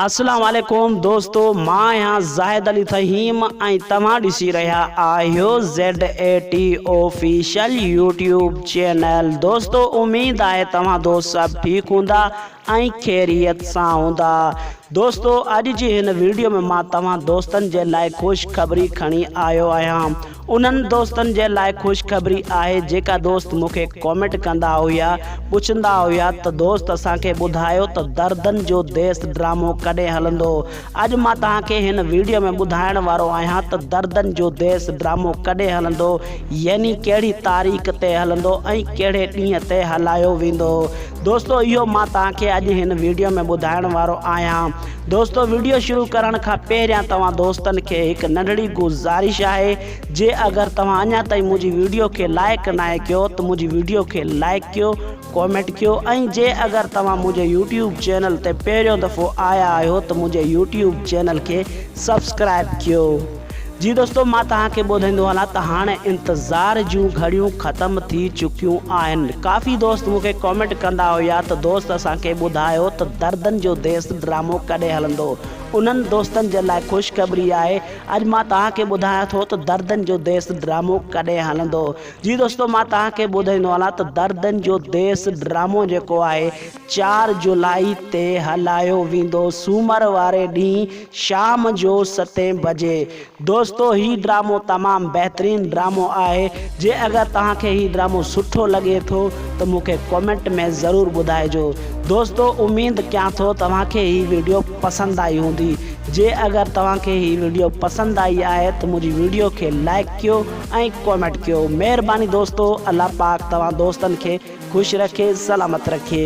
اسلام عليڪم دوستو مان آهيان زاهد علي ٿهيم ۽ توهان ڏسي رهيا آهيو Z A T official YouTube channel دوستو اميد آهي توهان دوست سڀ ٺيڪ هوندا ۽ خيريت سان هوندا دوستو اڄ جي هن ويڊيو ۾ مان توهان دوستن جي لاء خوشخبري کڻي آيو آهيان انهن دوستن جي لاء خوشخبري آهي جيڪا دوست مون کي ڪامينٽ ڪندا هيا پڇندا هيا ته دوست اسان کي ٻڌايو ته دردن جو ديس ڊرامو ڪڏهن هلندو اڄ مان توهان کي هن ويڊيو ۾ ٻڌائڻ وارو آهيان ته دردن جو ديس ڊرامو ڪڏهن هلندو يعني ڪهڙي تاريخ تي هلندو ۽ ڪهڙي ڏينهن تي هلايو ويندو دوستو اهو مان توهان کي اڄ هن ويڊيو ۾ ٻڌائڻ وارو آهيان دوستو ويڊيو شروع ڪرڻ کان پهريان توهان دوستن کي هڪ ننڍڙي گذارش آهي جي اگر توهان اڃا تائين منهنجي ويڊيو کي لائيڪ ناهي ڪيو ته منهنجي ويڊيو کي لائيڪ ڪيو ڪومينٽ ڪيو ۽ جي اگر توهان منهنجي يوٽيوب چينل تي پهريون دفعو آيا آهيو ته منهنجي يوٽيوب چينل کي سبسڪرائب ڪيو. جي دوستو مان توهان کي ٻڌائيندو هلان ته هاڻي انتظار جون گهڙيون ختم ٿي چڪيون آهن ڪافي دوست مون کي ڪامينٽ ڪندا هيا ته دوست اسان کي ٻڌايو ته دردن جو ديس ڊرامو ڪڏهن هلندو انهن دوستن جي لاء خوشخبري آهي اڄ مان توهان کي ٻڌايان ٿو ته دردن جو ديس ڊرامو ڪڏهن هلندو جي دوستو مان توهان کي ٻڌائيندو هلان ته دردن جو ديس ڊرامو جيڪو آهي چار جولائي تي هلايو ويندو سومر واري ڏينهن شام جو ستين بجي دوستو هي ڊرامو تمام بهترين ڊرامو آهي جي اگر توهان کي هي ڊرامو سٺو لڳي ٿو ته مون کي ڪومينٽ ۾ ضرور ٻڌائجو دوستو اميد ڪيان ٿو توهان کي هي ويڊيو پسند آئي هوندي جي اگر توهان کي هي ويڊيو پسند آئي آهي ته منهنجي ويڊيو کي لائيڪ ڪيو ۽ ڪومينٽ ڪيو مهرباني دوستو الله پاڪ توهان دوستن کي خوش رکي سلامت رکي.